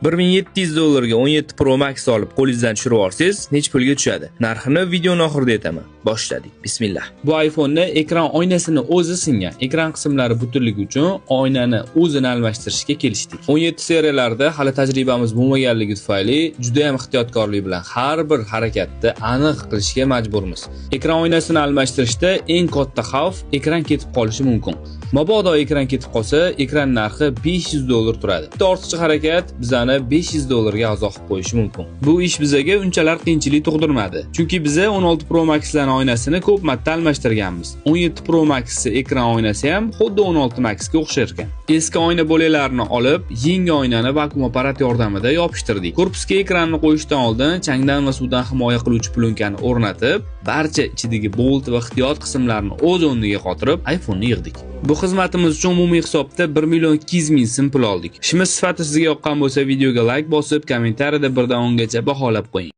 1700 dollarga 17 Pro Max olib, qo'lingizdan tushirib yuborsangiz, necha pulga tushadi? Narxini videoni oxirida aytaman. Boshladik. Bismillah. Bu iPhone'ni ekran oynasini o'zi singan. Ekran qismlari butunligi uchun oynani o'zini almashtirishga kelishdik. 17 seriyalarda hali tajribamiz bo'lmaganligi tufayli juda ham ehtiyotkorlik bilan har bir harakatni aniq qilishga majburmiz. Ekran oynasini almashtirishda eng katta xavf ekran ketib qolishi mumkin. Mabodo ekran ketib qolsa, ekran narxi 500 dollar turadi. Bitta ortiqcha harakat bizani 500 dollarga azob qilib qo'yishi mumkin. Bu ish bizaga unchalar qiyinchilik tug'dirmadi. Chunki biza 16 Pro Maxlarning oynasini ko'p marta almashtirganmiz. 17 Pro Max ekran oynasi ham xuddi 16 Max ga o'xshar ekan. Eski oyna bo'laklarini olib, yangi oynani vakuum apparat yordamida yopishtirdik. Korpusga ekranni qo'yishdan oldin changdan va suvdan himoya qiluvchi plyonкani o'rnatib, barcha ichidagi bolt va ehtiyot qismlarini o'z o'rniga qotirib, iPhone'ni yig'dik. Bu xizmatimiz uchun umumiy hisobda 1 million 200 ming so'm pul oldik. Ishimiz sifati sizga yoqqan bo'lsa, videoga like bosib, kommentariyada 1 dan 10 gacha baholab qo'ying.